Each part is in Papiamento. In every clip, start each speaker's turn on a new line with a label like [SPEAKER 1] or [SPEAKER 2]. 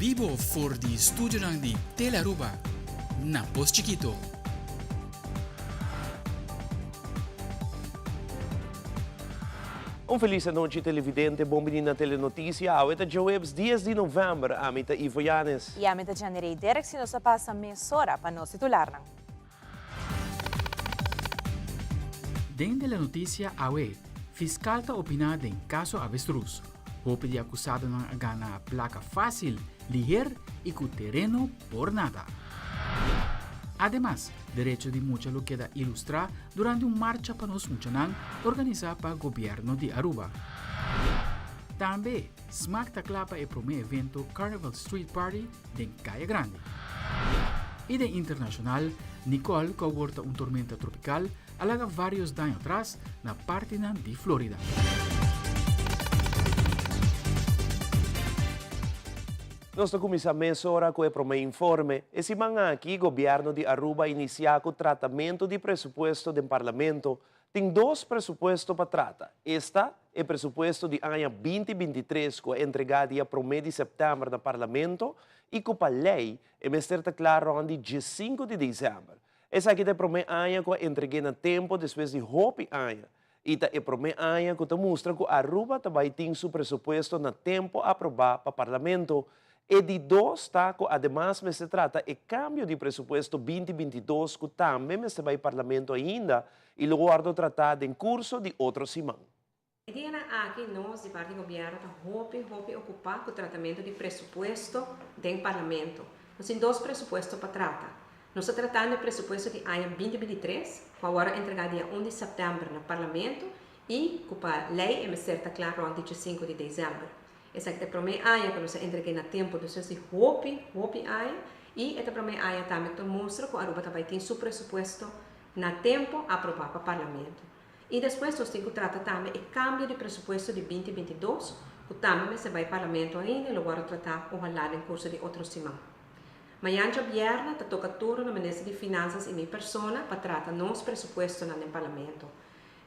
[SPEAKER 1] bibo for di studionan di Telearuba na Pos Chikito.
[SPEAKER 2] Un felis anochi televidente, bon bini na Telenoticia. Awe ta djaweps dies di november. Ami ta Ivo Yanes.
[SPEAKER 3] I ami ta Janirey Derks i nos ta pasa mesora pa nos titularnan.
[SPEAKER 1] Den Telenoticia awe, Fiscal ta opina den caso avestruz. Hopi di acusadonan a gana placa facil, liher y cu tereno por nada. Ademas, derecho di mucha lo keda ilustra durante un marcha pa nos muchanan organisa pa Gobierno di Aruba. Tambe, Smaak ta cla pa e prome evento Carnival Street Party den Caya Grandi. Y den internacional, Nicole, cu awor ta un tormenta tropical, a laga varios daño atras na partinan di Florida.
[SPEAKER 2] Nos ta cuminsa mesora cu e prome informe. E siman aki Gobierno di Aruba a inicia cu tratamento di presupuesto den Parlamento. Tin dos presupuesto pa trata, esta e presupuesto di aña binti 23 cu a entrega dia prome di september na Parlamento y cu pa ley e mester ta cla rond di diescinco di december. Esaki ta e prome aña cu a entreg'é na tempo despues di hopi aña y ta e prome aña cu ta mustra cu Aruba ta bay tin su presupuesto na tempo aproba pa Parlamento. E di dos ta cu ademas mester trata e cambio di presupuesto binti 22 cu tambe mester bay Parlamento ainda y lo wordo trata den curso di otro siman.
[SPEAKER 4] E dianan aki nos di parti gobierno ta hopi hopi ocupa cu tratamento di presupuesto den Parlamento. Nos tin dos presupuesto pa trata. Nos ta tratando e presupuesto di aña binti 23, cu a worde entrega dia un di september na Parlamento y cu pa ley e mester ta cla rond di diescinco di december. Esaki ta e prome aña cu nos a entrega na tempo despues di hopi hopi aña y e ta prome aña tambe cu ta mustra cu Aruba ta bay tin su presupuesto na tempo aproba pa Parlamento. I despues nos tin ku trata tambe e kambio di presupuesto di binti 22, ku tambe mester bai Parlamento ainda i lo wòrdu tratá ohalá den kurso di otro siman. Mañan djabièrnè ta toka turno na Minister di Finansas i mi persona pa trata nos presupuestonan den Parlamento.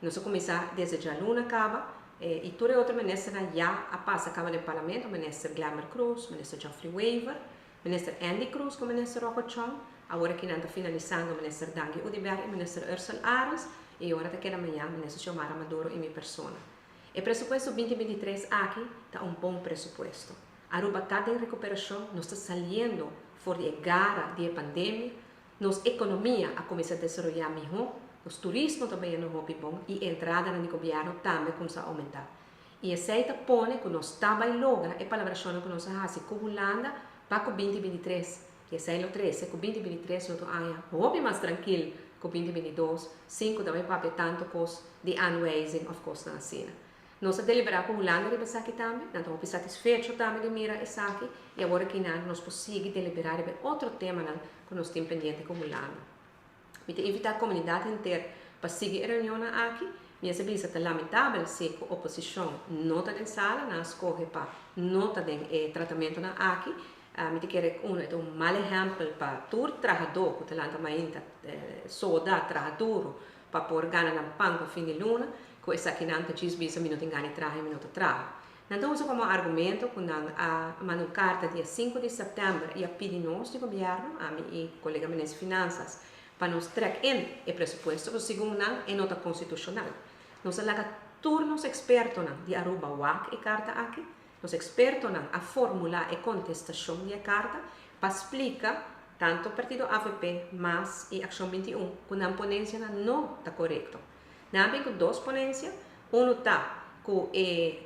[SPEAKER 4] Nos a kuminsá desde djaluna kaba i tur e otro ministernan ya a pasa kaba den Parlamento, Minister Glenbert Croes, Minister Geoffrey Wever, Minister Endy Croes cu Minister Rocco Chong, awor aki nan ta finalisando Minister Dangui Oduber y Minister Ursell Arends y ora ta keda mañan Minister Xiomara Maduro y mi persona. E presupuesto binti 23 aki ta un bon presupuesto. Aruba ta den recuperacion, nos ta saliendo for di e gara di e pandemia, nos economia a cuminsa desaroya miho, nos turismo ta bayendo hopi bon y e entradanan di gobierno tambe a cuminsa aumenta. I esei ta pone ku nos ta bai logra e palabrashonnan ku nos a hasi ku Hulanda pa ku binti 23. I esei lo trese ku binti 23 lo ta un aña hopi mas trankil ku binti 22, sin ku ta bai papia tantu kos di aanwijzing òf kosnan asina. Nos a deliberá ku Hulanda riba esaki tambe, nan ta hopi satisfecho tambe di mira esaki i awor akinan nos por sigui deliberá riba e otro temanan ku nos tin pendiente ku Hulanda. Mi ta invitá komunidat henter pa sigui e reunionnan aki. Mi a sa bisa ta lamentabel si ku oposishon no ta den sala, nan a skohe pa no ta den e tratamentonan aki. Mi ta kere ku uno e ta un mal ehèmpel pa tur trahadó ku ta lanta mainta soda, traha duru pa por gana nan pan pa fin di luna, ku esakinan ta djis bisa mi no tin gana di traha i mi no ta traha. Nan ta usa komo argumento ku nan a manda un karta dia sinku di sèptèmber i a pidi nos di gobièrnu, ami i kolega minister Finansas, pa nos trèk in e presupuesto pasobra segun nan e no ta konstitushonal. Nos a laga tur nos ekspertonan di Aruba wak e karta aki. Nos ekspertonan a formulá e kontestashon di e karta pa splika tantu partido avp, mas i Akshon 21 ku nan ponensianan no ta korekto. Nan a bin ku dos ponensia, unu ta ku e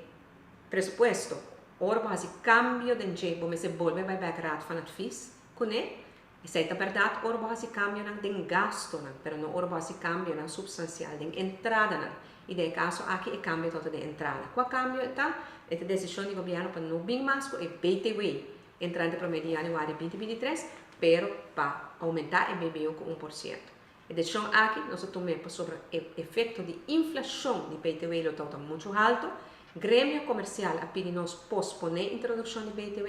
[SPEAKER 4] presupuesto ora bo hasi kambio den dje bo mester bolbe bai bek Raad van Advies kuné. Esei ta bèrdat ora bo hasi kambionan den gastonan, pero no ora bo hasi kambionan supstansial den entradanan. I den e kaso aki e kambio tabata den entrada. Kua kambio e ta? E ta desishon di gobièrnu pa no bin mas ku e BTW entrante promé di yanüari binti 23, pero pa oumentá e BBO ku 1%. E desishon aki nos a tum'é pasobra e efekto di inflashon di btw lo tabata muchu haltu. Gremio komersial a pidi nos posponé introdukshon di btw.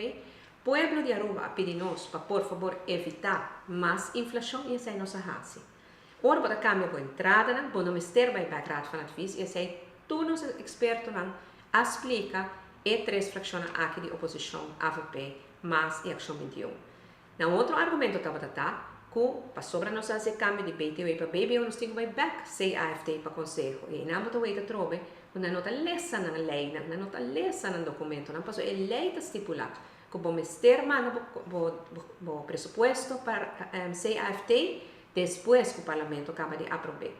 [SPEAKER 4] Pueblo di Aruba a pidi nos pa por fabor evitá mas inflashon i esei nos a hasi. Ora bo ta kambia bo entradanan, bo no mester bai bek Raad van Advies i esei tur nos ekspertonan a splika e tres frakshonnan aki di oposishon, avp, Mas i Akshon 21. Nan otro argumento tabata ta ku pasobra nos a hasi e kambio di BTW pa BBO nos tin ku bai bèk CAFT pa konseho i einan bo ta weta atrobe ku nan no ta lesa nan leinan, nan no ta lesa nan dokumentonan pasobra e lei ta stipulá ku bo mester manda bo bo presupuesto pa CAFT despues ku parlamento kaba di aprob'é.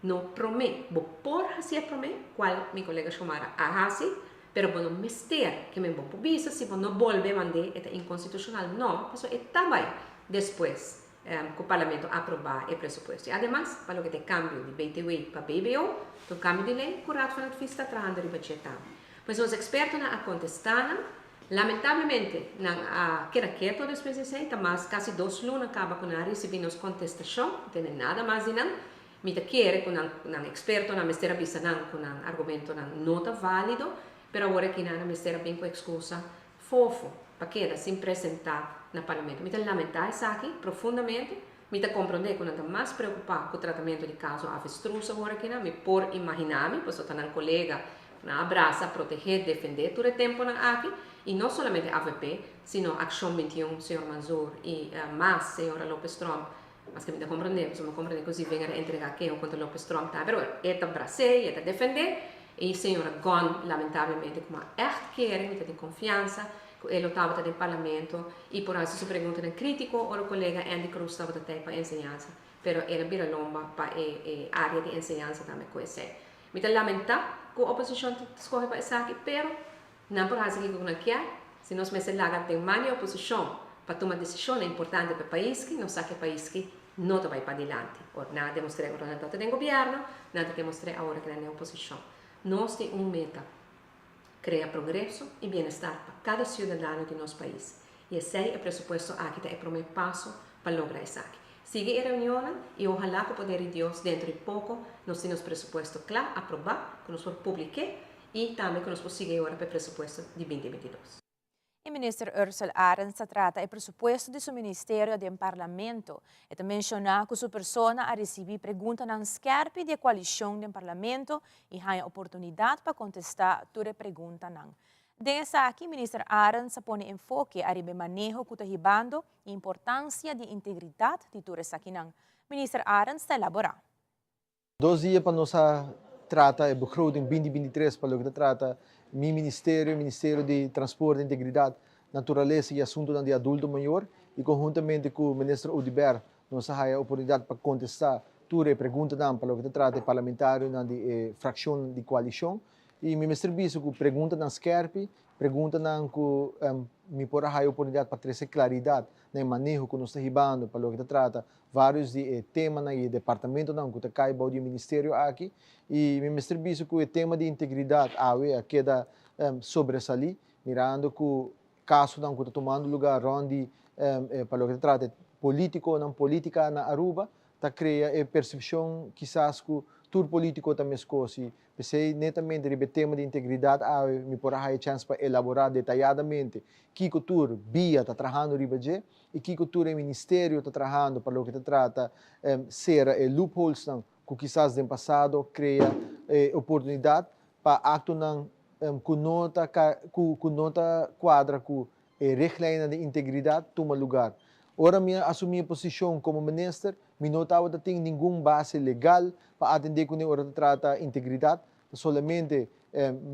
[SPEAKER 4] No promé. Bo por hasié promé, kual mi kolega Xiomara a hasi, pero bo no mester. Ke men bo por bisa si bo no bolbe mand'é e ta inkonstitushonal? No, pasobra e ta bai despues ku parlamento aprobá e presupuesto. I ademas, pa loke ta e kambio di BTW pa BBO, ta un kambio di lei ku Raad van Advies ta trahando riba dje tambe. Pues nos ekspertonan a kontestá nan. Lamentablemente, nan a keda keto despues di esei. Ta mas kasi dos luna kaba ku nan a risibí nos kontestashon. No tende nada mas di nan. Mi ta kere ku nan nan ekspertonan mester a bisa nan ku nan argumentonan no ta válido, pero awor aki nan a mester a bin ku ekskusa fofo pa keda sin presentá na parlamento. Mi ta lamentá esaki profundamente. Mi ta komprondé ku nan ta mas preokupá ku tratamentu di kaso avestruz awor aki nan. Mi por imaginá mi, pasobra ta nan kolega ku nan a brasa, protegé, defendé tur e tempunan aki, i no solamente avp, sino Akshon 21, señor Manzoor i mas, señora Lopez Tromp. Maske mi ta komprondé, pasobra mi komprondé ku si Wenger a entregá keho kontra Lopez Tromp ta, pero e ta bras'é i e ta defendé. I señora Gunn lamentablemente ku mi a ègt kere, mi ta tin konfiansa ku e lo tabata den parlamento i por hasi su preguntanan krítiko ora kolega Endy Croes tabata tei pa enseñansa, pero el a bira lomba pa e e área di enseñansa tambe ku esei. Mi ta lamentá ku oposishon ta skohe pa esaki, pero Nan por hasi kiko ku nan kier. Si nos mester laga den man di oposishon pa tuma desishonnan importante pa e pais ki, nos sa ku e pais ki no ta bai padilanti. Ora nan a demostr'é ora nan tabata den gobièrnu, nan ta demostr'é awor ku nan den oposishon. Nos tin un meta, krea progreso i bienestar pa kada siudadano di nos pais. I esei e presupuesto aki ta e promé paso pa logra esaki. Sigui e reunionnan i ohalá ku poder di Dios dentro di poko nos tin nos presupuesto kla, aprobá, ku nos por publik'é I tambe ku nos por sigui e ora pa e presupuesto di binti 22.
[SPEAKER 3] E minister Ursell Arends ta trata e presupuesto di su ministerio den parlamento. E ta menshoná ku su persona a risibí preguntanan skèrpi di e koalishon den parlamento i haña oportunidat pa kontestá tur e preguntanan. Den esaki minister Arends a pone enfoke ariba e maneho ku ta hibando i importansia di integridat di tur esakinan. Minister Arends ta elaborá.
[SPEAKER 5] Dos dia pa nos a trata e begroting 2023 pa loke ta trata mi ministerio, Ministerio di Transporte, Integridad, Naturalesa y Asuntonan di Adulto Mayor y conhuntamente cu Minister Oduber nos a haya oportunidad pa contesta tur e preguntanan pa loke ta trata e parlamentarionan di e fraccion di coalicion y mi mester bisa cu preguntanan skerpi, preguntanan cu mi por a haya oportunidad pa trece claridad na e maneho cu nos ta hibando pa loke ta trata Varios di e temanan i e departamentonan ku ta kai bou di e ministerio aki i mi mester bisa ku e tema di integridat awe a keda sobresalí mirando ku kasonan ku ta tumando lugá rònt di pa loke ta trata e politikonan, politika na Aruba ta krea e persepshon kisas ku tur politiko ta meskos i P'esei, netamente riba e tema di integridat awe mi por a haya chèns pa elaborá detayadamente kiko tur bia ta trahando riba dje i kiko tur e ministerio ta trahando pa loke ta trata sera e loopholesnan ku kisas den pasado krea e oportunidat pa aktonan ku no ta ku no ta kuadra ku e richtlijnnan di integridat tuma lugar. Ora mi a asumí e posishon komo minister, mi no tabata tin ningun base legal pa atendé kuné ora ta trata integridat, ta solamente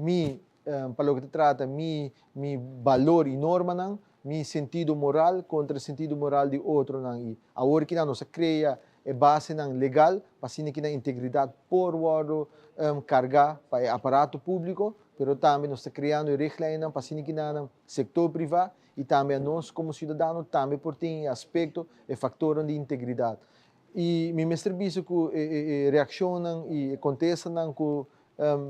[SPEAKER 5] mi, pa loke ta trata mi mi balor i normanan, mi sentido moral kontra e sentido moral di otronan. I awor kinan nos a krea e basenan legal pa asina kinan integridat por wòrdu kargá pa e aparato públiko, pero tambe nos ta kreando e richtlijnnan pa asina kinan Sektor privá i tambe anos komo siudadano tambe por tin e aspekto, e faktornan di integridat. I mi mester bisa ku e reakshonnan i e kontestanan ku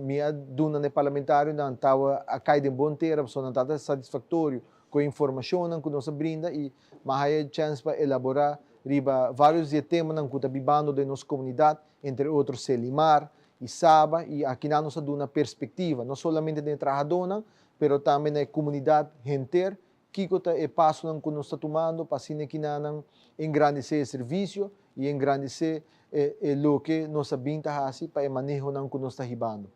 [SPEAKER 5] mi a duna na e parlamentarionan tawa a kai den bon tera pasobra nan tabata satisfaktorio ku e informashonnan ku nos a brinda i mi a haya e chèns pa elaborá riba vários di e temanan ku ta bibando den nos komunidat, entre otro Selimar i Saba i akinan nos a duna perspektiva no solamente den e trahadónan pero tambe na e comunidad henter, kico ta e pasonan cu nos ta tumando pa asina kinanan engrandece e servicio y engrandece e loke nos a bin ta haci pa e manehonan cu nos ta hibando.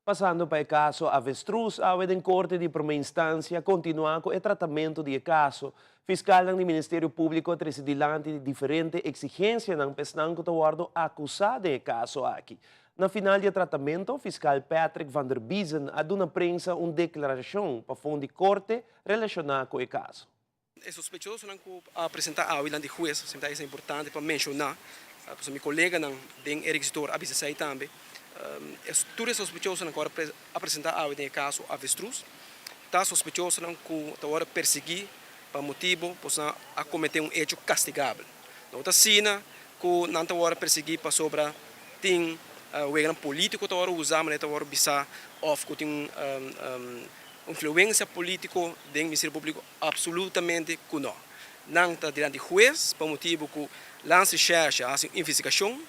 [SPEAKER 2] Pasando pa e caso Avestruz, awe den Corte di Prome Instancia continua cu e tratamento di e caso. Fiscalnan di Ministerio Publico a trece dilanti diferente exigencianan pa esnan cu ta wordo acusa den e caso aki. Na final di e tratamento, Fiscal Patrick van der Biezen a duna prensa un declaracion pafon di Corte relaciona cu e caso.
[SPEAKER 6] E sospechosonan ku a presentá awe dilanti hues, semper ta esei importante pa menshoná, pasobra mi koleganan den e requisitor a bisa esei tambe, tur e sospechosonan ku a presentá awe den e kaso Avestruz ta sospechosonan ku ta wòrdu persiguí pa motibu pasobra nan a kometé un echo kastigabel. No ta asina ku nan ta wòrdu persiguí pasobra tin weganan polítiko ta wòrdu usá manera ta wòrdu bisá òf ku tin Influencia politico den Ministerio Publico? Absolutamente cu no. Nan ta dilanti huez pa motibo cu Landsrecherche a haci un investigacion.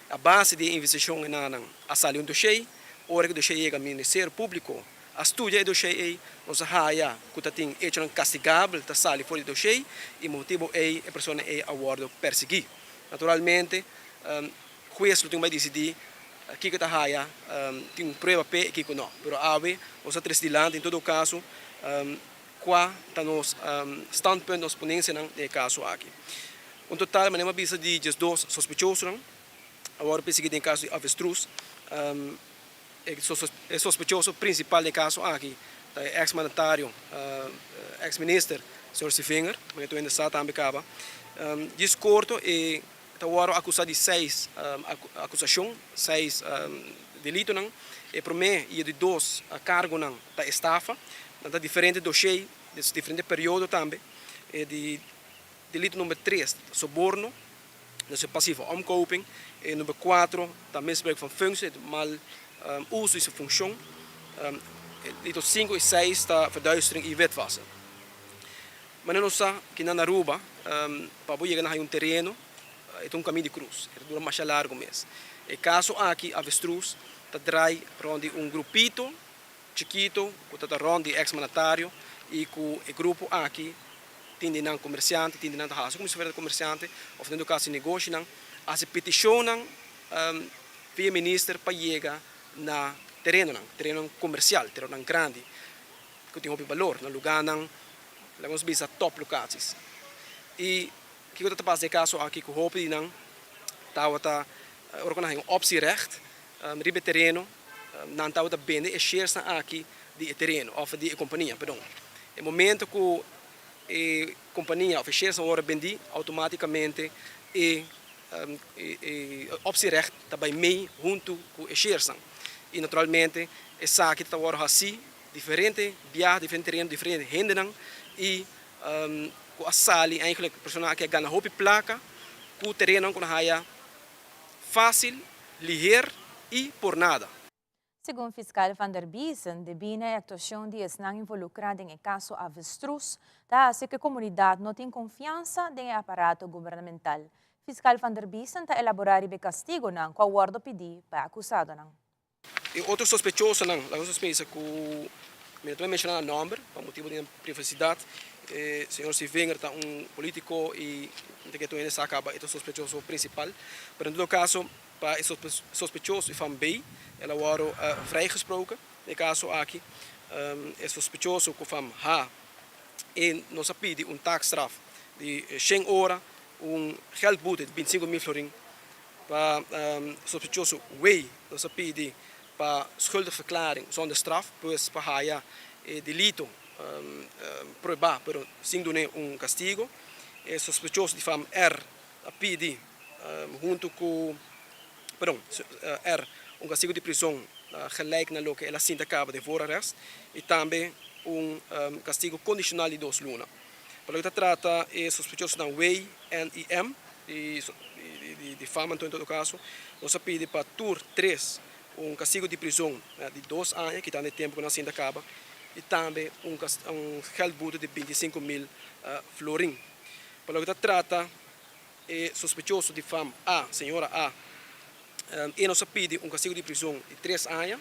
[SPEAKER 6] A base di e investigacion enanan a sali un dossier. Ora cu e dossier yega Ministerio Publico a studia e dossier ey, nos a haya cu ta tin hechonan castigabel ta sali for di e dossier y motibo ey e persona ey a wordo persigui. Naturalmente Hues lo tin bai disidí kiko ta haya tin prueba p'e i kiko no. Pero awe nos a trese dilanti en todo kaso kua ta nos standpunt, nos ponensianan den e kaso aki. Un total manera mi a bisa di diesdos sospechosonan a wòrdu persiguí den e kaso di avestruz. E sospechoso prinsipal den e kaso aki ta e eks mandatario, eks minister, señor Sevinger, manera tur hende sa tambe kaba. Djis korto e Ta wòrdu akusá di seis akusashon, seis delitonan. E promé i e di dos kargonan ta estafa. Nan ta diferente doshé, des diferente periodo tambe. E di delito number tres ta soborno, dus e pasieve omkoping. E number kuatro ta misbruik van functie, het mal uso di su funshon. E delito sinku i seis ta verduistering i witwassen. Manera nos sa ki na Aruba pa bo yega na haña un tereno e ta un kamin di krus, e ta dura masha largu mes. E kaso aki avestruz ta drai rond di un grupito chikito ku ta ta rond di e eks mandatario i ku e grupo aki tin di nan komersiante, tin di nan ta hasi komo si fuera komersiante òf den todo kaso negoshinan hasi petishonnan via minister pa yega na terenonan, terenonan komersial, terenonan grandi ku tin hopi balor na lugánan. Laga nos bisa top locaties. Y kico ta pasa den e caso aki cu hopi di nan tabata ora cu nan haña un optierecht riba e tereno nan tabata bende e sharesnan aki di e tereno of di e compania perdon. E momento cu e compania of e sharesnan worde bendi automaticamente e e optierecht ta bay mee hunto cu e sharesnan y naturalmente esaki ta worde haci Diferente biaha, diferente tereno, diferente hendenan y cu a sali eigenlijk persona aki a gana hopi placa cu terenonan cu nan haya facil, liher y por nada.
[SPEAKER 3] Segun Fiscal Van der Biesen, debí na e actuacion di esnan involucra den e caso Avestruz, ta haci cu e comunidad no tin confiansa den e aparato gubernamental. Fiscal Van der Biesen ta elabora riba e castigonan cu a wordo pidi pa e acusadonan.
[SPEAKER 6] E otro sospechosonan, laga nos pensa ku mi no ta menshoná nan nòmber pa motibu di nan privasidat. E señor Sevinger ta un polítiko i mi ta kere tur hende sa kaba e ta sospechoso prinsipal. Pero en todo kaso pa e sospechoso di fam B el a wòrdu vrijgesproken den e kaso aki. E sospechoso ku fam H e nos a pidi un taakstraf di shen ora, un geldboete di bintisinko mil florin. Pa sospechoso Way nos a pidi pa schuldig verklaring zonder straf, pues pa haya e delito prueba pero sin dun'é un castigo. E sospechoso di fam R a pidi hunto cu, perdon, R un castigo di prison gelijk na loke el a sinta caba den voorarrest y tambe un castigo condicional di dos luna. Pa loke ta trata e sospechosonan Way, N y M, di fama anto en todo caso, nos a pidi pa tur tres un castigo di prison di dos aña, kitando e tempo cu nan sinta caba, y tambe un geldboete di 25 mil florin. Pa loke ta trata e sospechoso di fam A, señora A, e nos a pidi un castigo di prison di tres aña,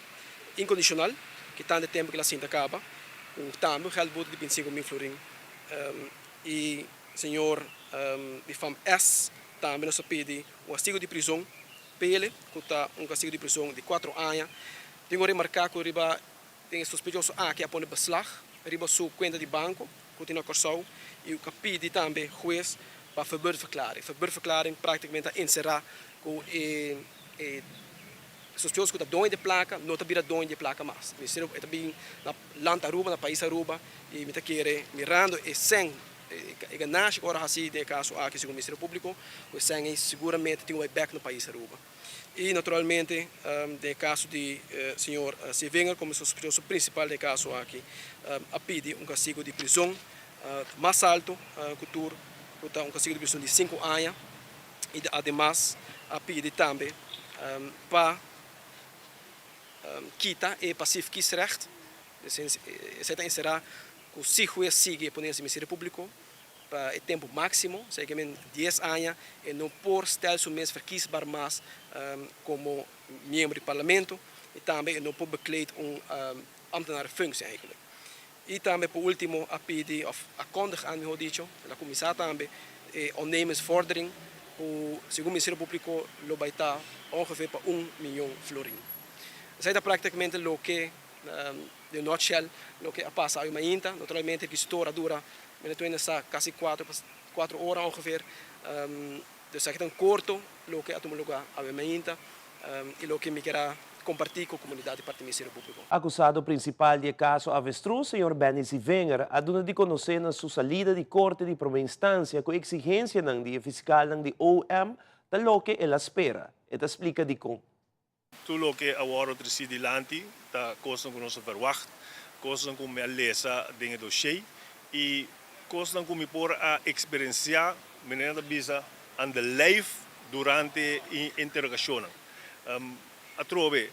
[SPEAKER 6] incondicional, kitando e tempo cu el a sinta caba, cu tambe un geldboete di 25 mil florin. Y señor di fam S tambe nos a pidi un castigo di prison pele, cu ta un castigo di prison di cuatro aña. Tin ku remarká ku riba den e sospechoso aki a pone beslag riba su kuenta di banko ku tin na Kòrsou i ku a pidi tambe hues pa verbeurdverklaring. Verbeurdverklaring praktikamente ta enserá ku e e sospechoso ku ta doño di e plaka no ta bira doño di e plaka mas. Ministerio e ta bin na land Aruba, na pais Aruba i mi ta kere mirando e sèn e ganashi ku ora hasi den e kaso aki segun Ministerio Públiko ku e sèn ei seguramente tin ku bai bèk na pais Aruba. I naturalmente den e kaso di señor Sevinger komo sospechoso prinsipal den e kaso aki a pidi un kastigu di prizon mas alto ku tur ku ta un kastigu di prizon di sinku aña i ademas a pidi tambe pa kita e pasief kiesrecht, esei ta enserá ku si hues sigui e ponencia di Ministerio Públiko pa e tempu máksimo, esei ke men dies aña, e no por stel su mes verkiesbaar mas komo miembro di parlamento i tambe e no por bekleed un ambtenarenfunctie eigenlijk. I tambe por último a pidi òf a kondig aan mihó dicho, el a kuminsá tambe e ondernemersvordering ku segun Ministerio Públiko lo bai ta ongeveer pa un miyon florin. Esei ta práktikamente loke Den nutshell, loke a pasa awe mainta, naturalmente e visitor a dura mene sa kasi cuatro cuatro ora ongeveer, dus aki ta un corto loke a tuma lugar awe mainta y loke mi kier a comparti cu comunidad di parti Ministerio Publico.
[SPEAKER 2] Acusado principal di e caso Avestruz, señor Benny Zivinger, a duna di conoce na su salida di Corte di Prome Instancia cu exigencianan di e fiscalnan di OM ta loke el a spera. E ta splica dicon.
[SPEAKER 7] Tur loke a wòrdu tresí dilanti ta kosnan ku nos a verwagt, kosnan ku mi a lesa den e doshé i kosnan ku mi por a eksperensiá, manera nan ta bisa, aan de lijf durante e interogashonnan. Atrobe,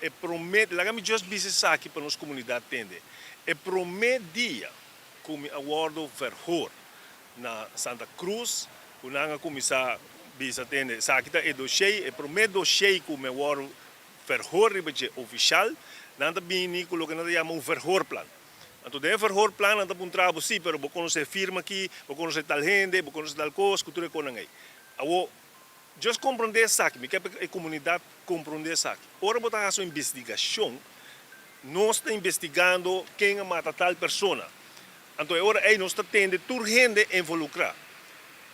[SPEAKER 7] e promé, laga mi just bisa esaki pa nos komunidat tende, e promé dia ku mi a wòrdu verhoor na Santa Cruz ku nan a kuminsá bisa tende esaki ta e doshé, e promé doshé ku mi a wòrdu verhoor riba dje ofishal, nan ta bini ku loke nan ta yama un verhoorplan. Anto den e verhoorplan nan ta puntra bo, sí, pero bo konosé e firma aki, bo konosé tal hende, bo konosé tal kos, ku tur e konan ei. Awor, just komprondé esaki, mi ke pa e komunidat komprondé esaki. Ora bo ta hasi un investigashon, nos ta investigando ken a mata tal persona. Anto e ora ei nos ta tende tur hende involukrá.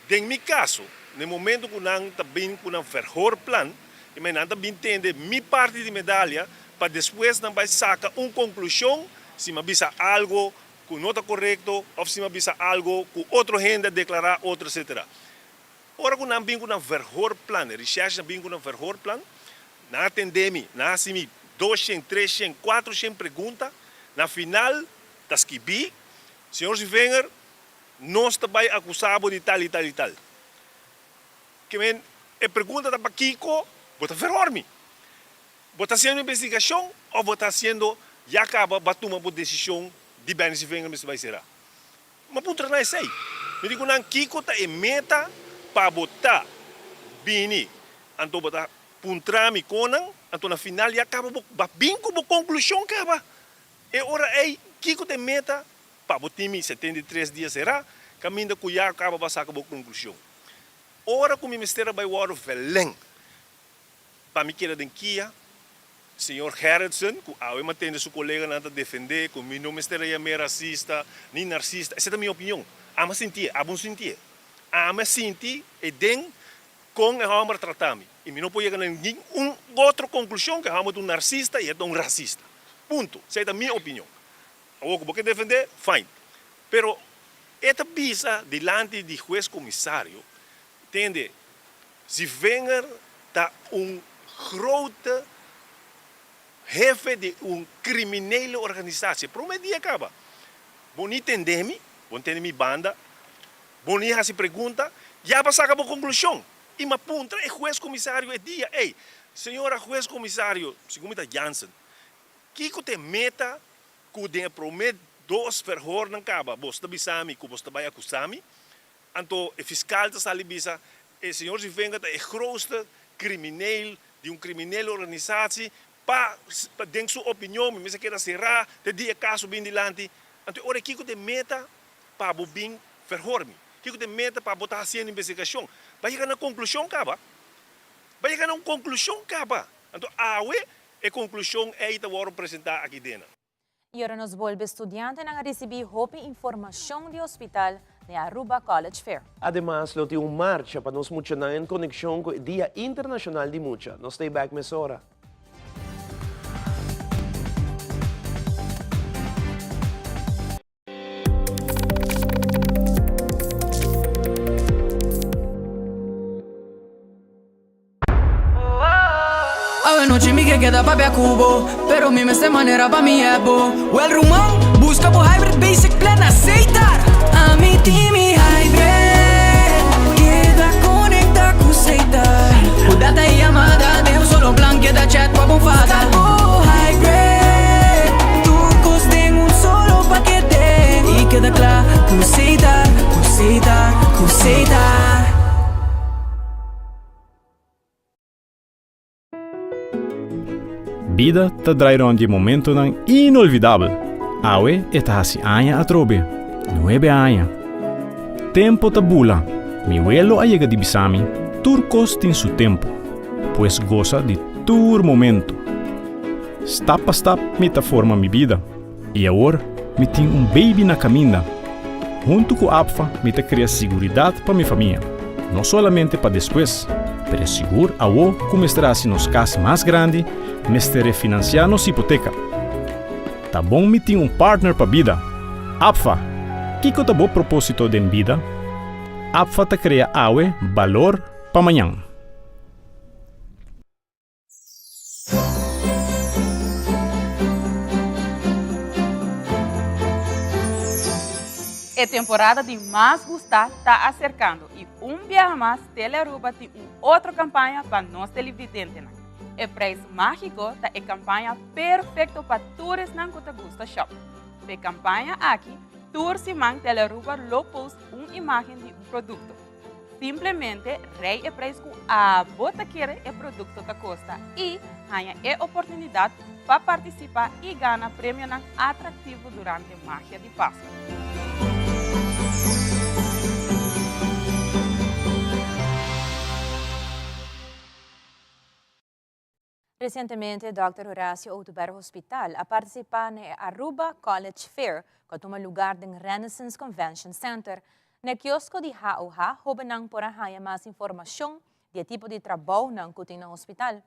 [SPEAKER 7] Den mi kaso, na e momento ku nan ta bin ku nan verhoorplan, i mei nan ta bin tende mi parti di medalia pa despues nan bai saka un konklushon si mi a bisa algo ku no ta korekto òf si mi a bisa algo ku otro hende a deklará otro etsetera. Ora ku nan bin ku nan verhoorplan, e reshèrshe nan bin ku nan verhoorplan, nan a tende mi, nan a hasi mi doshen, treshen, kuatroshen pregunta, na final Ta skibí, Señor Zivinger, nos ta bai akusá bo di tal i tal i tal. Ke men, e pregunta ta pakiko bo ta verhor mi? Bo ta hasiendo investigashon òf bo ta hasiendo ya kaba bo a tuma bo desishon di Benny Zivinger mester bai será? Mi a puntra nan esei. Mi di ku nan, Kiko ta e meta pa bo ta bini? Anto bo ta puntra mi konan, anto na final ya kaba bo bin ku bo konklushon kaba. E ora ei, kiko ta e meta pa bo tin mi 73 dia será, kaminda ku ya kaba bo a saka bo konklushon? Ora ku mi mester a bai wòrdu verleng pa mi keda den kia, señor Gerritsen, ku awe mi a tende su koleganan ta defendé ku mi no mester a yam'é rasista ni narsista, esei ta mi opinion. Ami a sintié, abo no sintié. Ami a sinti e den Kon e hòmber trata mi? I mi no por yega na ningun otro konklushon ku e hòmber ta un narsista i e ta un rasista. Punto. Esei ta mi opinion. Awor ku bo ke defendé, fine. Pero e ta bisa dilanti di hues komisario, tende, Zivinger ta un grote hefe di un kriminele organisatie. Promé dia kaba. Bo ni tende mi, bo no tende mi banda, Bo ni hasi pregunta, ya bo saka bo konklushon. I m'a puntra e hues komisario e dia ei, Señora hues komisario, segun mi ta Jansen, kiko ta e meta ku den e promé dos verhornan kaba bos ta bisa mi ku bos ta bai akusá mi? Anto e fiskal ta sali bisa, e señor Zivenga ta e grootste krimineel di un kriminele organisatie, pa den su opinion mi mester keda será te dia e kaso bin dilanti. Anto e ora ei kiko ta e meta pa bo bin verhoor mi? Kiko ta e meta pa bo ta hasiendo investigashon? Bo a yega na konklushon kaba? Bo a yega na un konklushon kaba? Anto awe E konklushon ei ta wòrdu presentá aki dena.
[SPEAKER 3] I ora nos bolbe studiantenan a risibí hopi informashon di hospital na e Aruba College Fair.
[SPEAKER 2] Ademas lo tin un marcha pa nos muchanan en konekshon ku e Dia Internashonal di Mucha. Nos ta ei bèk mesora.
[SPEAKER 8] Awe nochi mi ke keda papia ku bo Pero mi mester manera pa mi ebo Wel ruman, buska bo hybrid basic plan na Setar Ami tin mi hybrid Keda konekta ku Setar Ku data i yamada den un solo plan Keda chat pa bo fada Buska bo hybrid Tur kos den un solo pakete I keda kla ku Setar Ku Setar, ku Setar.
[SPEAKER 9] Bida ta drai rond di momentonan inolvidabel. Awe e ta hasi aña atrobe. Nuebe aña. Tempo ta bula. Mi welo a yega di bisa mi, tur kos tin su tempo. Pues gosa di tur momento. Stap pa stap mi ta forma mi bida. I awor mi tin un baby na kaminda. Huntu ku APFA mi ta krea siguridat pa mi famia, no solamente pa despues, pero sigur awo ku mester hasi nos kas mas grandi, mester refinansiá nos hipoteka. Ta bon mi tin un partner pa bida. APFA! Kiko ta bo propósito den bida? APFA ta krea awe balor pa mañan.
[SPEAKER 10] E temporada di mas gustá ta aserkando i un biaha mas Telearuba tin un otro kampaña pa nos televidentenan. E Prijs Mágiko ta e kampaña perfekto pa tur esnan ku ta gusta shòp. P'e kampaña aki, tur siman Telearuba lo post un imágen di un produkto. Simplemente rei e prijs ku abo ta kere e produkto ta kosta i haña e oportunidat pa partisipá i gana premionan atraktivo durante Magia di Pasku.
[SPEAKER 3] Resientemente Dòkter Horacio Oduber Hospital a partisipá na e Aruba College Fair ku a tuma lugar den Renaissance Convention Center. Na e kiosko di HOH hóbennan por a haña mas informashon di e tipo di trabounan ku tin na hospital.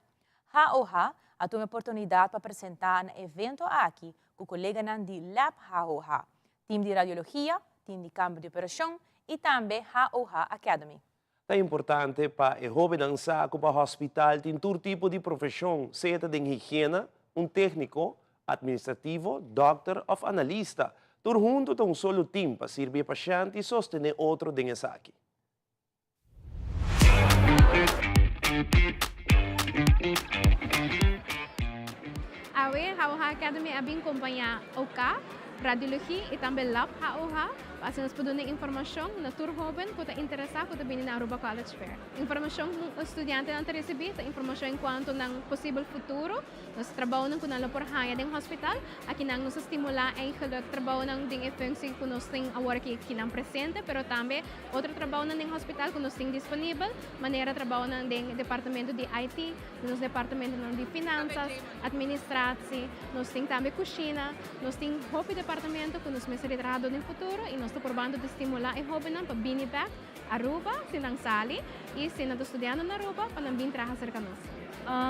[SPEAKER 3] HOH a tuma e oportunidat pa presentá na e evento aki ku koleganan di Lab HOH, tim di radiologia, tim di kamber di operashon i tambe HOH Academy.
[SPEAKER 2] Ta importante pa e hóbennan sa ku pa hòspital tin tur tipo di profeshon, sea ta den higiena, un tékniko, atministrativo, dòkter òf analista. Tur huntu ta un solo tim pa sirbi e pashènt i sostené otro den esaki.
[SPEAKER 11] Awe HOH Academy a bin kompañá OK. Radiologie y tambe Lab HOH pa asina nos por duna informacion na tur hoben cu ta interesa cu ta bini na Aruba College Fair. Informacion cu studiantenan ta ricibi ta informacion en cuanto nan posibel futuro, nos trabounan cu nan lo por haya den hospital. Akinan nos ta stimula eigenlijk trabounan den e functie cu nos tin awor aki kinan presente, pero tambe otro trabounan den hospital cu nos tin disponibel, manera trabounan den departamento di IT, den nos departamentonan di finanzas, administratie, nos tin tambe cushina. Nos tin hopi departamento cu nos mester di traha den futuro y nos ta probando di stimula e hobennan pa bini bek Aruba si nan sali y si nan ta studiando na Aruba pa nan bin traha cerca nos.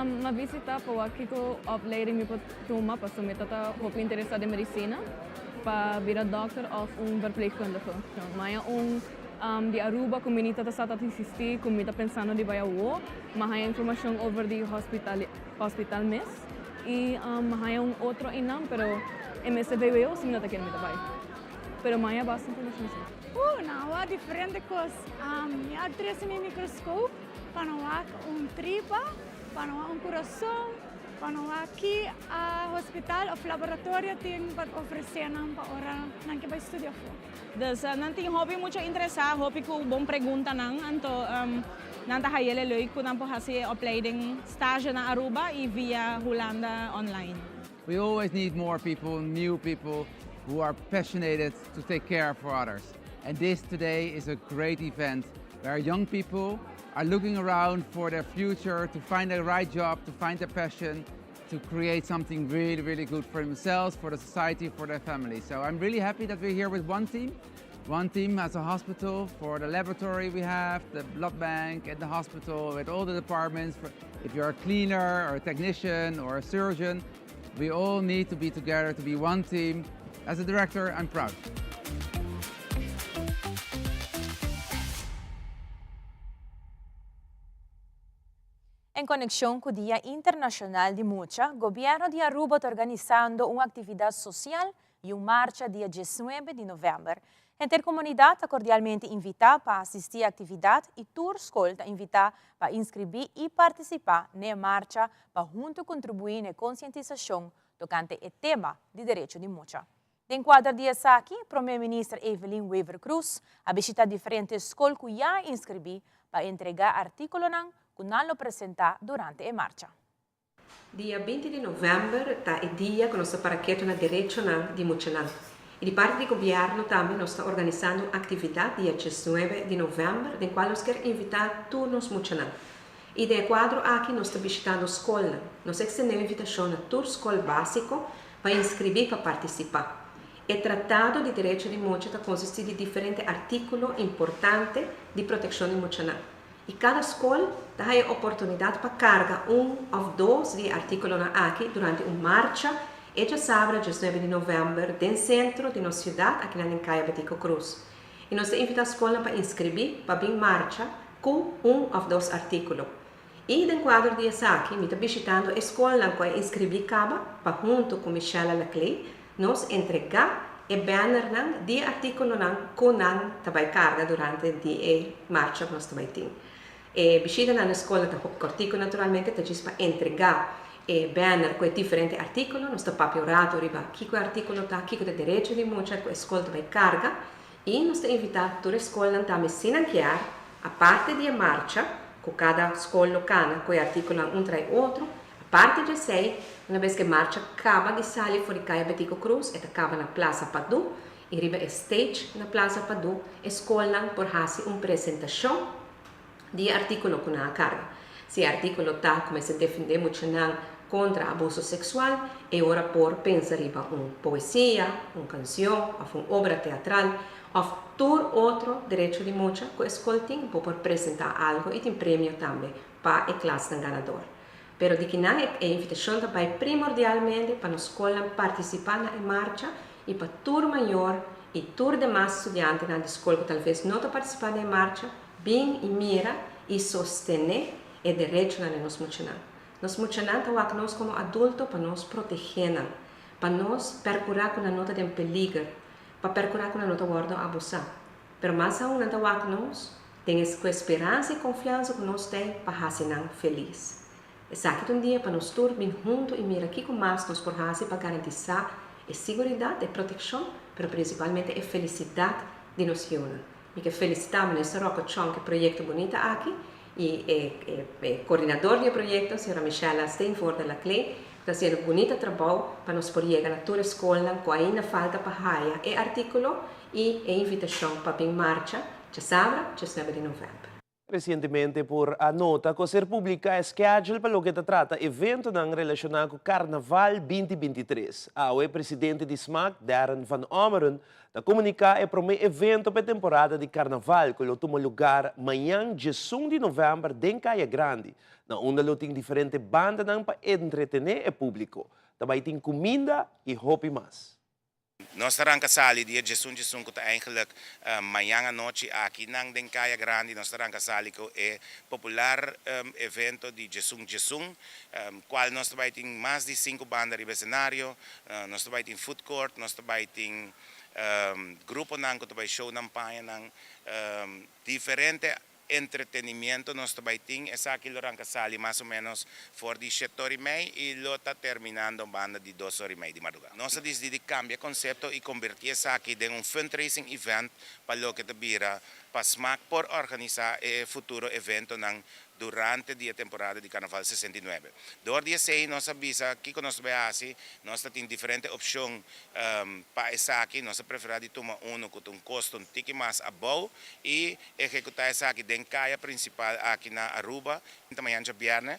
[SPEAKER 12] Mi a visita pa wak kiko opleiding mi por tuma pasobra mi ta ta hopi interesa den medicina pa bira dokter of un verpleegkundige. Mi a haña un di Aruba cu mi ni ta sa ta existi cu mi ta pensando di bai awo. Mi a haña informacion over di hospital mes. I mi haña un otro einan, pero e mester VWO si mi no ta kere mi ta bai. Pero mi haña basta informashon si.
[SPEAKER 13] Nan wak diferente kos. Mi a trese mi microscoop pa nan wak un tripa, pa nan wak un kurason, pa nan wak ki hospital of laboratorio tin pa ofresé nan pa ora nan ke bai studia afó.
[SPEAKER 14] Dus nan tin hopi mucho interesá, hopi ku bon preguntanan, anto nan ta hayele leuk ku nan por hasi e opleiding stage na Aruba y via Hulanda online.
[SPEAKER 15] We always need more people, new people who are passionated to take care for others. And this today is a great event where young people are looking around for their future, to find the right job, to find their passion. to create something really, really good for themselves, for the society, for their family. So I'm really happy that we're here with one team. One team as a hospital for the laboratory we have, the blood bank at the hospital, with all the departments. For, if you're a cleaner or a technician or a surgeon, we all need to be together to be one team. As a director, I'm proud.
[SPEAKER 3] En conexion cu Dia Internacional di Mucha, Gobierno di Aruba ta organisando un actividad social y un marcha dia 19 di november. Henter comunidad ta cordialmente invita pa asisti e actividad y tur scol ta invita pa inscribi y participa n'e marcha pa hunto contribui n'e concientisacion tocante e tema di derecho di mucha. Den cuadro di esaki, Prome Minister Evelyn Wever-Croes a bishita diferente scol cu ya a inscribi pa entrega articulonan cu nan lo presenta durante e marcha.
[SPEAKER 4] Dia 20 di novèmber ta e dia ku nos ta para ketu na derechonan di muchanan. I di parti di gobièrnu tambe nos ta organisando un aktividat dia 19 di novèmber den kual nos kier invitá tur nos muchanan. I den e kuadro aki nos ta bishitando skolnan. Nos a ekstendé un invitashon na tur skol básiko pa inskribí pa partisipá. E Tratado di Derecho di Mucha ta konsistí di diferente artíkulo importante di protekshon di muchanan. I kada skol ta haña oportunidat pa karga un òf dos di e artíkulonan aki durante un marcha e djasabra 19 di novèmber den sentro di nos siudat akinan den Kaya Betico Croes. I nos ta invitá skolnan pa inskribí pa bin marcha ku un òf dos artíkulo. I den kuadro di esaki mi ta bishitando e skolnan ku a inskribí kaba pa huntu ku Michella Laclay nos entregá e bannernan di e artíkulonan ku nan ta bai karga durante di e marcha ku nos ta bai tin. E bishitanan na skolnan ta hopi kòrtiku naturalmente, ta djis pa entregá e banner ku e diferente artíkulo. Nos ta papia un ratu riba kiko e artíkulo ta, kiko ta e derecho di mucha ku e skol ta bai karga i nos ta invitá tur e skolnan tambe si nan kier, aparte di e marcha ku kada skol lo kana ku e artíkulonan un trai otro, Aparte di esei, una bes ku e marcha kaba di sali for di Kaya Betico Croes, e ta kaba na Plaza Padu i riba e stage na Plaza Padu e skolnan por hasi un presentashon di e artíkulo ku nan a karga. Si e artíkulo ta ku mester defendé muchanan kontra abuso seksual, e ora por pensa riba un poesia, un kansion òf un obra teatral òf tur otro derecho di mucha ku e skol tin, bo por presentá algu i tin premio tambe pa e klasnan ganador. Pero di kinan e invitashon ta bai primordialmente pa nos skolnan partisipá na e marcha i pa tur mayor i tur demas studiantenan di skol ku talves no ta partisipá na e marcha bin i mira i sostené e derechonan di nos muchanan. Nos muchanan ta wak nos komo adulto pa nos protegé nan, pa nos perkurá ku nan no ta den peliger, pa perkurá ku nan no ta wòrdu abusá. Pero mas aun nan ta wak nos Den es ku e speransa i konfiansa ku nos ten pa hasi nan felis. Esaki ta un dia pa nos tur bin huntu i mira kiko mas nos por hasi pa garantisá e siguridat, e protekshon, pero prinsipalmente e felisidat di nos yunan. Mi ke felisitá Minister Rocco Chong ku e proyekto bunita aki i e e koordinador di e proyekto, señora Michella Steenvoorde-Laclé, ku ta hasiendo bunita trabou pa nos por yega na tur e skolnan ku ainda falta pa haya e artíkulo i e invitashon pa bin marcha Djasabra, 19 di novèmber.
[SPEAKER 2] Resientemente por a nota ku a ser publiká e schedule pa loke ta trata eventonan relashoná ku Karnaval 2023. Awe presidente di smac, Darren van Ommeren, ta komuniká e promé evento pa e temporada di Karnaval ku lo tuma lugar mañan 11 di novèmber den Kaya Grandi, na unda lo tin diferente bandanan pa entretené e públiko. Ta bai tin kuminda i hopi mas.
[SPEAKER 16] Nos ta ranka sali dia 11 11 ku ta eigenlijk mañan anochi aki nan den Kaya Grandi nos ta ranka sali ku e popular evento di 11 11 kual nos ta bai tin mas di sinku banda riba esenario, nos ta bai tin food court, nos ta bai tin gruponan ku ta bai show nan pañanan diferente Entretenimiento nos ta bai tin, esaki lo ranka sali mas o menos for di shete ora i mei i lo ta terminando banda di dos ora i mei di marduga. Nos a disidi di kambia konsepto i komberti esaki den un fundraising event pa loke ta bira. pa smaak por organisá e futuro eventonan durante di e temporada di Carnaval 69. Dor di esei nos a bisa kiko nos ta bai hasi, nos ta tin diferente opshon pa esaki, nos a preferá di tuma unu ku ta un kosto un tiki mas abou i ehekutá esaki den kaya prinsipal aki na Aruba. Ta mañan djabièrnè,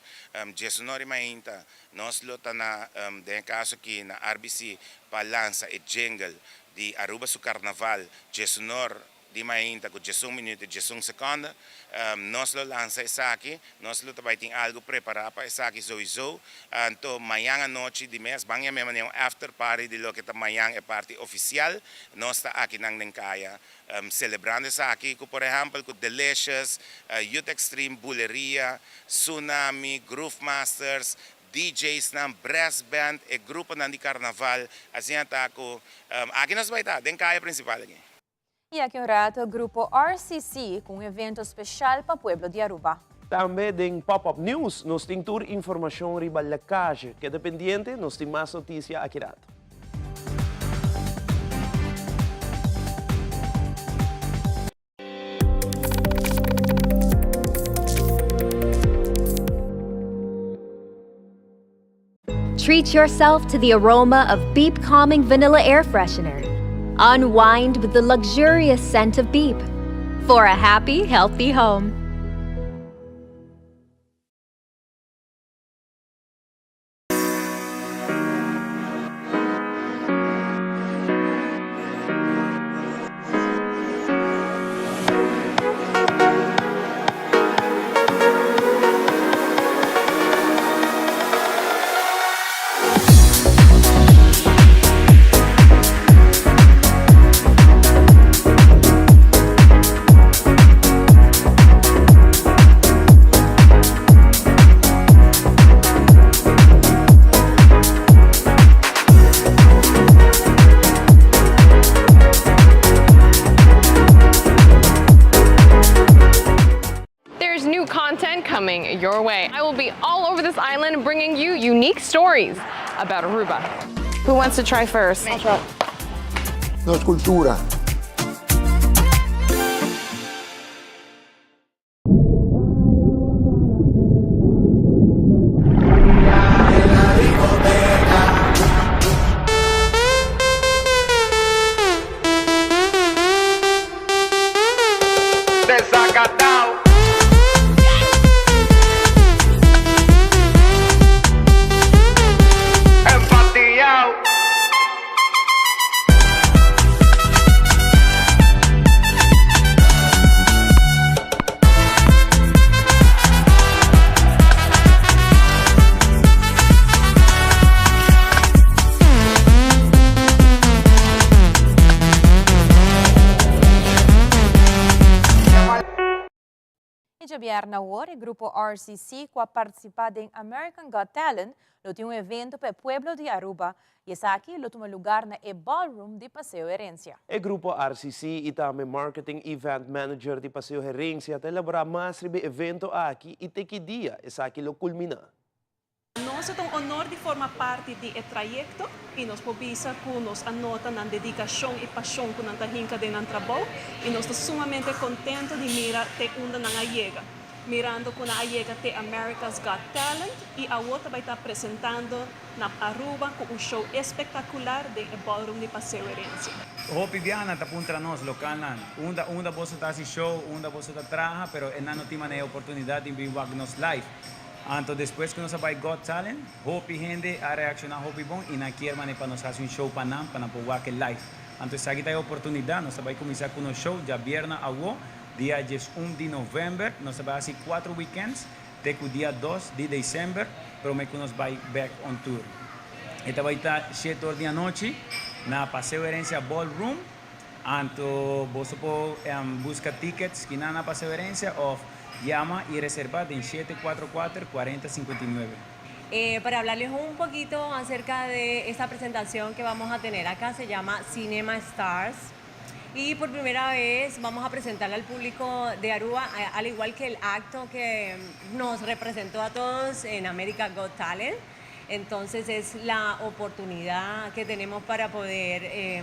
[SPEAKER 16] diesunor i mainta, nos lo ta na, den e kaso aki na RBC pa lansa e jingle di Aruba su Carnaval diesunor di mainta ku diesun minuut i diesun sekonde. Nos lo lansa esaki, nos lo ta bai tin algu prepará pa esaki souiso. Anto mañan anochi di mes ban yam'é manera un after party di loke ta mañan e parti ofisial. Nos ta akinan den kaya selebrando esaki ku por ehèmpel ku Delicious, Youth Extreme, Buleria, Tsunami, Groove Masters, DJsnan, brass band, e gruponan di karnaval. Asina ta ku aki nos bai ta den kaya prinsipal aki.
[SPEAKER 3] Y aki un rato grupo RCC cu un evento special pa pueblo di Aruba.
[SPEAKER 2] Tambe den Pop Up News nos tin tur informacion riba lekkage. Keda pendiente, nos tin mas noticia aki rato.
[SPEAKER 17] Treat yourself to the aroma of Beep Calming Vanilla Air Freshener. Unwind with the luxurious scent of Beep for a happy, healthy home.
[SPEAKER 18] There's new content coming your way. I will be all over this island bringing you unique stories about Aruba.
[SPEAKER 14] Who wants to try first?
[SPEAKER 19] Nos cultura.
[SPEAKER 3] E djabièrnè awor e grupo RCC ku a partisipá den American Got Talent lo tin un evento pa e pueblo di Aruba y esaki lo tuma lugar na e ballroom di Paseo Herencia.
[SPEAKER 2] E grupo RCC y tambe Marketing Event Manager di Paseo Herencia ta elabora mas riba e evento aki y te ki dia esaki lo culmina.
[SPEAKER 20] Nos ta un honor di forma parti di e trayecto y nos por bisa cu nos a nota nan dedicacion y pasion cu nan ta hinca den nan trabou y nos ta sumamente contento di mira te unda nan a yega. Mirando cu nan a yega te America's Got Talent y awo ta bay ta presentando na Aruba cu un show espectacular den e ballroom di Paseo Herencia.
[SPEAKER 21] Hopi biaha nan ta puntra nos localnan, unda unda boso ta haci show, unda boso ta traha, pero e nan no tin manera e oportunidad di bin wak nos live. Anto despues cu nos a bay Got Talent, hopi hende a reacciona hopi bon y nan kier manera pa nos haci un show pa nan, pa nan por wak e live. Anto esaki ta e oportunidad, nos ta bay cuminsa cu nos show djabierna awo, dia 11 di november, nos ta bay haci cuatro weekends, Te ku dia dos di december prome ku nos bai bek on tour. E ta bai ta shete or di anochi na Paseo Herencia Ballroom. Anto boso por buska tickets kina na Paseo Herencia of yama y reserva den shete kuatro kuater kuarenta sinkuenta i nuebe.
[SPEAKER 22] Para hablarles un poquito acerca de esta presentación que vamos a tener acá, se llama Cinema Stars. Y por primera vez vamos a presentarle al público de Aruba, al igual que el acto que nos representó a todos en America Got Talent. Entonces es la oportunidad que tenemos para poder eh,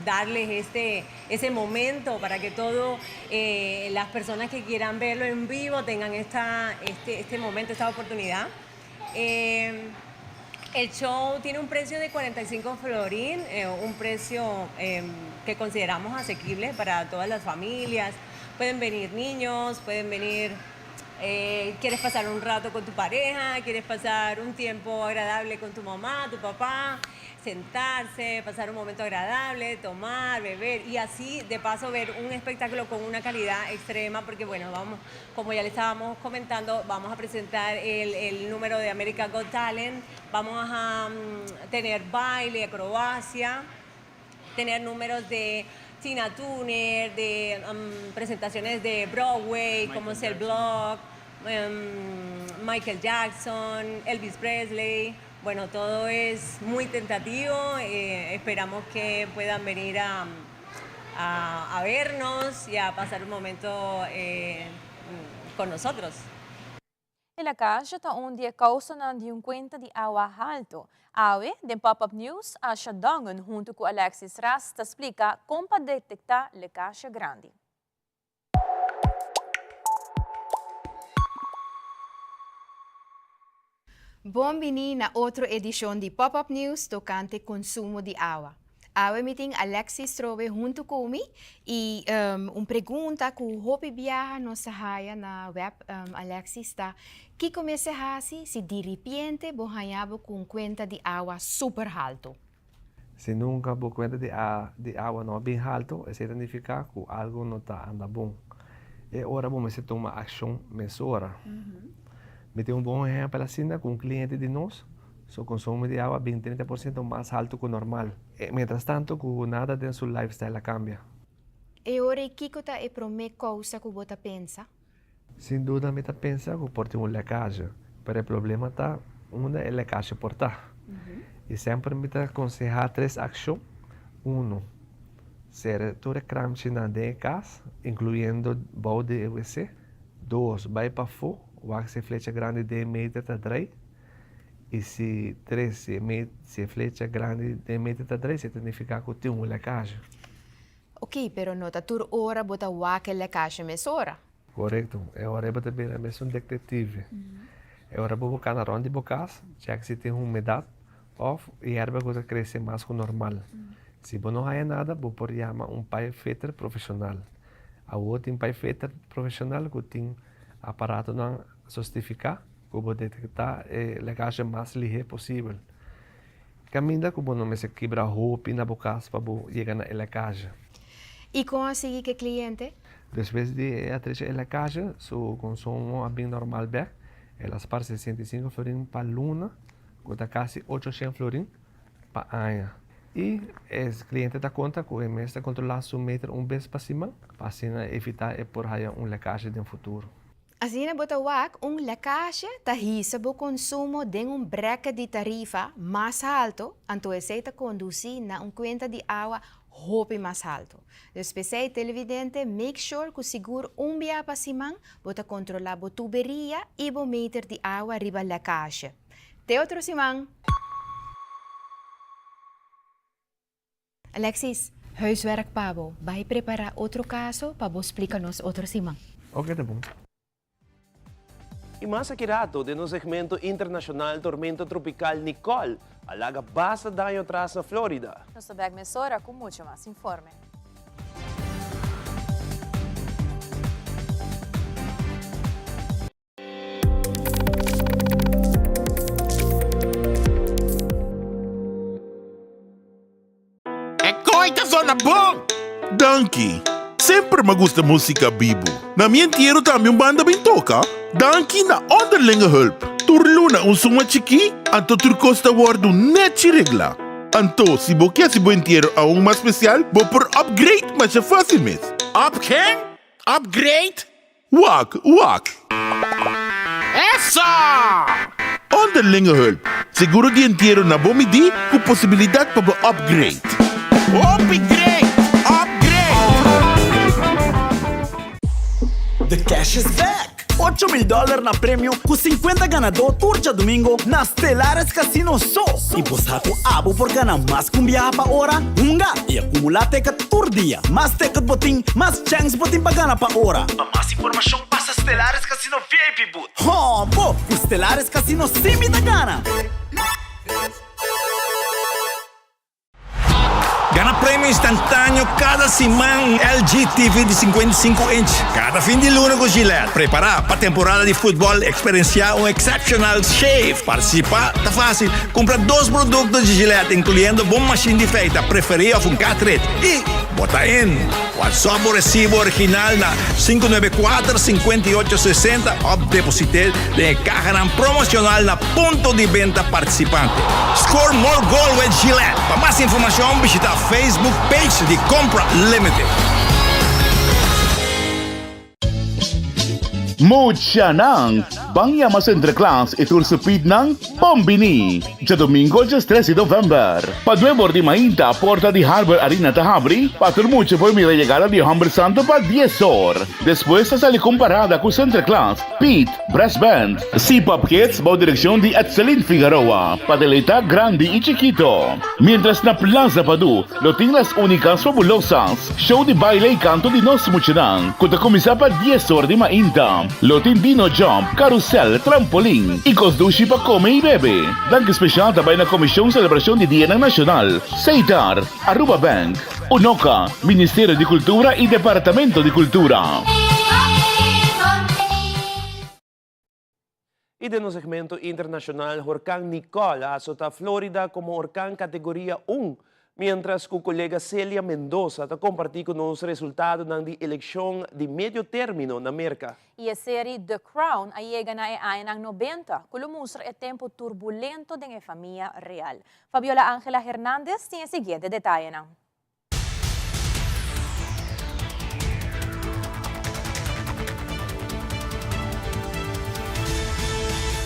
[SPEAKER 22] darles este, ese momento para que todas eh, las personas que quieran verlo en vivo tengan esta, este, este momento, esta oportunidad. Eh, el show tiene un precio de 45 florín, eh, un precio em, que consideramos asequible para todas las familias. Pueden venir niños, pueden venir, eh, quieres pasar un rato con tu pareja, quieres pasar un tiempo agradable con tu mamá, tu papá, sentarse, pasar un momento agradable, tomar, beber y así de paso ver un espectáculo con una calidad extrema, porque bueno, vamos, como ya le estábamos comentando, vamos a presentar el, el número de America Got Talent, vamos a mm, tener baile, acrobacia, tener números de Tina Turner, de mm, presentaciones de Broadway, como es el Blog, em, Michael Jackson, Elvis Presley. Bueno, todo es muy tentativo. Eh, esperamos que puedan venir a, a, vernos y a pasar un momento eh, con nosotros.
[SPEAKER 3] E lekage ta un di e causanan di un cuenta di awa halto. Awe, den Pop Up News, Asha Dongen hunto cu Alexis Ras ta splica con pa detecta lekage grandi.
[SPEAKER 1] Bon bini na otro edishon di Pop Up News tokante konsumo di awa. Awe mi tin Alexis Strobe huntu ku mi i un pregunta ku hopi biaha nos ta haya na web, Alexis, ta, Kiko mester hasi si diripiente bo haña bo ku un kuenta di awa super haltu?
[SPEAKER 5] Si nunka bo kuenta di di awa no a bin haltu, esei ta nifiká ku algu no ta anda bon. E ora bo mester tuma akshon mesora. Mi tin un bon ehèmpel asina ku un kliente di nos, su konsumo di awa a bin 30 por siento mas haltu ku normal. Mientras tanto ku nada den su lifestyle a kambia.
[SPEAKER 1] E ora ei kiko ta e promé kousa ku bo ta pensa?
[SPEAKER 5] Sin duda mi ta pensa ku por tin un lekage, pero e problema ta unda e lekage por ta. I semper mi ta konsehá tres akshon, Uno, sera tur e kramchinan den e kas, inkluyendo bou di e wc. Dos, bai pafó, wak si e flecha grandi den e meter ta drei. I si tres, si e si e flecha grandi den e meter ta drei, esei ta nifiká ku tin un lekage.
[SPEAKER 1] Ok, pero no ta tur ora bo ta wak e lekashe mesora.
[SPEAKER 5] Korekto. E ora ei bo ta bira mes un detective. E ora bo bo kana rònt di bo kas, chèk si tin humedat òf yerba ku ta krese mas ku normal. Si bo no haña nada, bo por yama un pipefitter profeshonal. Awor tin pipefitter profeshonal ku tin aparatonan sostifiká ku bo detektá e lekashe mas lihé posibel. Kaminda ku bo no mester kibra hopi na bo kas pa bo yega na e lekaje.
[SPEAKER 1] I kon a sigui ku e kliente?
[SPEAKER 5] Despues di e a trecha e lekaje, su konsumo a bin normal bek. El a spar 65 florin pa luna, ku ta kasi 800 florin pa aña. I e kliente ta konta ku e mes ta kontrolá su meter un bes pa siman, pa asina evitá e por haya un lekaje den futuro.
[SPEAKER 1] Asina bo ta wak, un lekasje ta hisa bo konsumo den un bracket di tarifa mas halto, anto esei ta kondusí na un kuenta di awa hopi mas halto. Dus p'esei, televidente, make sure ku sigur un bia pa siman bo ta kontrolá bo tuberia i bo meter di awa riba lekasje. Te otro siman! Alexis, huiswerk pa bo. Bai prepara otro caso pa bo splica nos otro siman.
[SPEAKER 5] Ok, ta bon.
[SPEAKER 2] I mas aki rato den nos segmento internacional tormenta tropical Nicole a laga basta daño atras na Florida.
[SPEAKER 3] Nos ta bek mesora cu mucho mas informe.
[SPEAKER 23] E koi ta sona bon! Danki! Semper m'a gusta músika bibu. Na mi entiero tambe un banda bin toka. Danki na Onderlinge Hulp. Tur luna un suma chikí, anto tur kos ta wòrdu nèchi reglá. Anto, si bo ke hasi bo entiero aun mas spesial, bo por upgrade masha fásil mes. Up ken? Upgrade? Wak, wak! Esa! Onderlinge hulp, seguro di entiero na bo midí ku posibilidat pa bo upgrade. Hopi great! Upgrade!
[SPEAKER 24] The cash is back!
[SPEAKER 6] 8000 dòler na premio ku 50 ganadó tur djadumingo na Stellaris Casino so! I bo sa ku abo por gana mas ku un biaha pa ora? Hunga i akumulá teket tur dia! Mas teket bo tin, mas chèns bo tin pa gana pa ora! Pa mas informashon pasa Stellaris Casino VIP booth. Hombo! Ku Stellaris Casino sí mi ta gana!
[SPEAKER 7] Gana premio instantáneo kada siman un LG TV di 55 inch kada fin di luna ku Gillette. Prepará pa temporada di futbòl eksperensiá un exceptional shave. Partisipá ta fásil, kumpra dos produkto di Gillette inkluyendo bo mashin di feita preferí òf un cartridge i bo ta in! WhatsApp bo resibo original na 594 58 60 òf deposit'é den e kahanan promoshonal na Punto di benta participante. Score more goal with Gillette. Pa mas informacion bishita Facebook page di Compra Limited.
[SPEAKER 23] Muchanan, ban yama Sinterklaas y tur su pietnan bon bini! Djadomingo djestres di november, pa nuebe or di mainta porta di Harbor Arena ta habri pa tur mucha por mira yegada di Homber Santo pa dies or. Despues ta sali cu un parada cu Sinterklaas, Piet, Brass Band, C-Pop Kids bou direkshon di Etselin Figaroa pa deleitá grandi i chikito. Miéntras na Plaza Padu lo tin Las Únicas Fabulosas, show di baile i kanto di nos muchanan ku ta kuminsá pa dies or di mainta. Lo tin dino jump, karusèl, trampolin i kos dushi pa kome i bebe. Danki speshal ta bai na Komishon Selebrashon di Dianan Nashonal, Seitar, Aruba Bank, Unoca, Ministerio di Cultura y Departamento di Cultura.
[SPEAKER 2] Y den nos segmento internacional, horcan Nicole a azota Florida como horcan categoria un, mientras cu colega Celia Mendoza ta comparti cu nos resultadonan di eleccion di medio termino na Merca.
[SPEAKER 3] Y e serie The Crown a yega na e añanan nobenta, cu lo mustra e tempo turbulento den e famia real. Fabiola Angela Hernandez tin e siguiente detayenan.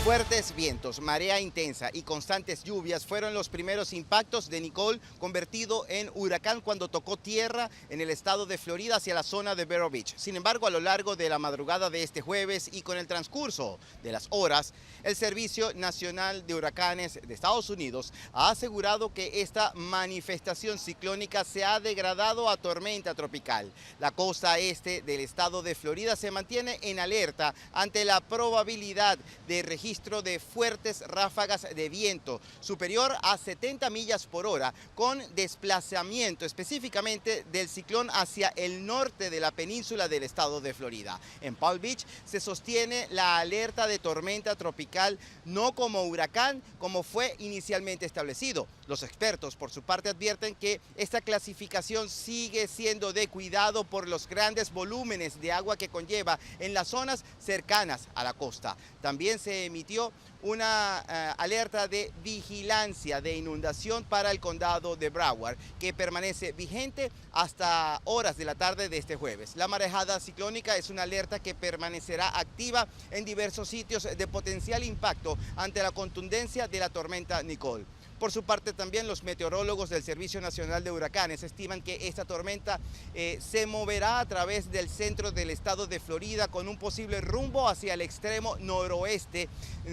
[SPEAKER 8] Fuertes vientos, marea intensa y constantes lluvias fueron los primeros impactos de Nicole convertido en huracán cuando tocó tierra en el estado de Florida hacia la zona de Vero Beach. Sin embargo, a lo largo de la madrugada de este jueves y con el transcurso de las horas, el Servicio Nacional de Huracanes de Estados Unidos ha asegurado que esta manifestación ciclónica se ha degradado a tormenta tropical. La costa este del estado de Florida se mantiene en alerta ante la probabilidad de registro de fuertes ráfagas de viento superior a 70 millas por hora con desplazamiento específicamente del ciclón hacia el norte de la península del estado de Florida. En Palm Beach se sostiene la alerta de tormenta tropical no como huracán como fue inicialmente establecido. Los expertos por su parte advierten que esta clasificación sigue siendo de cuidado por los grandes volúmenes de agua que conlleva en las zonas cercanas a la costa. También se emitió una eh, alerta de vigilancia de inundación para el condado de Broward, que permanece vigente hasta horas de la tarde de este jueves. La marejada ciclónica es una alerta que permanecerá activa en diversos sitios de potencial impacto ante la contundencia de la tormenta Nicole. Por su parte, también los meteorólogos del Servicio Nacional de Huracanes estiman que esta tormenta eh, se moverá a través del centro del estado de Florida con un posible rumbo hacia el extremo noroeste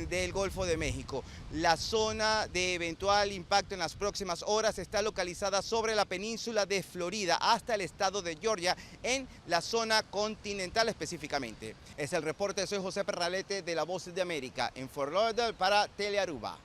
[SPEAKER 8] del Golfo de México. La zona de eventual impacto en las próximas horas está localizada sobre la península de Florida hasta el estado de Georgia en la zona continental específicamente. Es el reporte, soy José Perralete de La Voz de América en Fort Lauderdale para Telearuba.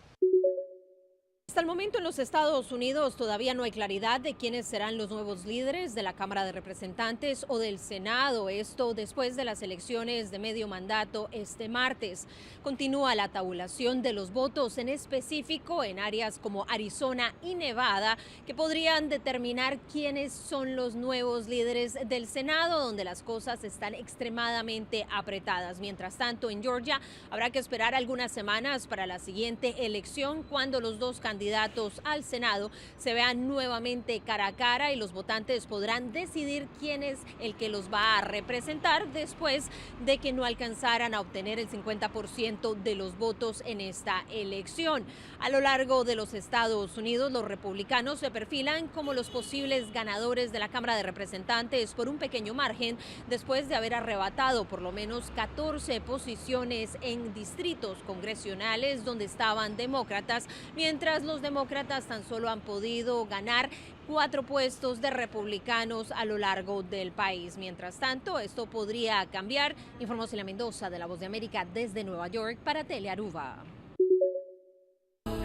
[SPEAKER 24] Hasta el momento en los Estados Unidos todavía no hay claridad de quiénes serán los nuevos líderes de la Cámara de Representantes o del Senado. Esto después de las elecciones de medio mandato este martes. Continúa la tabulación de los votos, en específico en áreas como Arizona y Nevada, que podrían determinar quiénes son los nuevos líderes del Senado, donde las cosas están extremadamente apretadas. Mientras tanto, en Georgia habrá que esperar algunas semanas para la siguiente elección, cuando los dos candidatos candidatos al Senado se vean nuevamente cara a cara y los votantes podrán decidir quién es el que los va a representar después de que no alcanzaran a obtener el 50% de los votos en esta elección. A lo largo de los Estados Unidos, los republicanos se perfilan como los posibles ganadores de la Cámara de Representantes por un pequeño margen después de haber arrebatado por lo menos 14 posiciones en distritos congresionales donde estaban demócratas, mientras los demócratas tan solo han podido ganar cuatro puestos de republicanos a lo largo del país. Mientras tanto, esto podría cambiar, informó Celia Mendoza de La Voz de América desde Nueva York para Telearuba.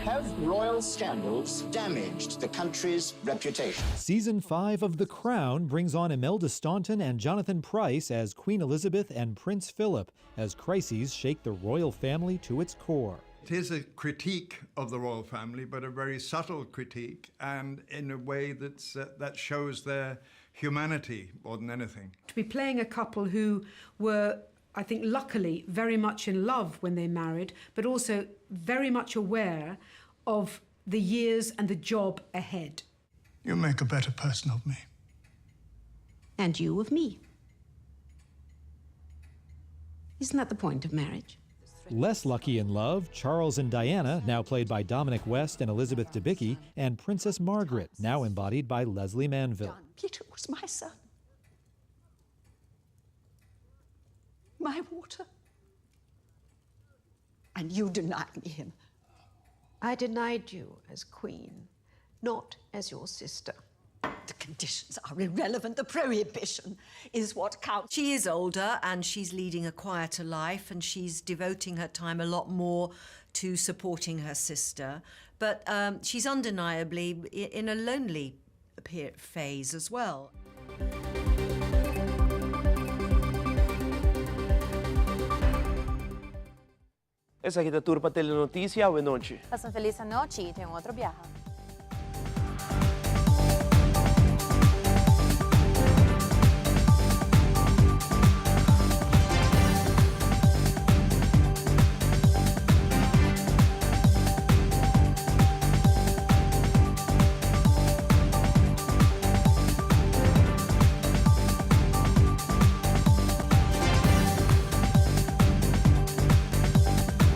[SPEAKER 9] Have royal scandals damaged the country's reputation?
[SPEAKER 10] Season 5 of The Crown brings on Imelda Staunton and Jonathan Pryce as Queen Elizabeth and Prince Philip as crises shake the royal family to its core.
[SPEAKER 11] It is a critique of the royal family, but a very subtle critique, and in a way that's, that shows their humanity more than anything.
[SPEAKER 12] To be playing a couple who were, I think, luckily, very much in love when they married, but also very much aware of the years and the job ahead.
[SPEAKER 11] You make a better person of me.
[SPEAKER 25] And you of me. Isn't that the point of marriage?
[SPEAKER 10] Less lucky in love, Charles and Diana, now played by Dominic West and Elizabeth Debicki, and Princess Margaret, now embodied by Lesley Manville.
[SPEAKER 26] Peter was my son. My water. And you denied me him.
[SPEAKER 25] I denied you as queen, not as your sister.
[SPEAKER 26] The conditions are irrelevant. The prohibition is what counts.
[SPEAKER 27] She is older and she's leading a quieter life and she's devoting her time a lot more to supporting her sister. But um, she's undeniably in a lonely phase as well.
[SPEAKER 2] Esaki ta tur pa Telenoticia awe nochi.
[SPEAKER 3] Pasa un feliz anochi y te un otro biaha.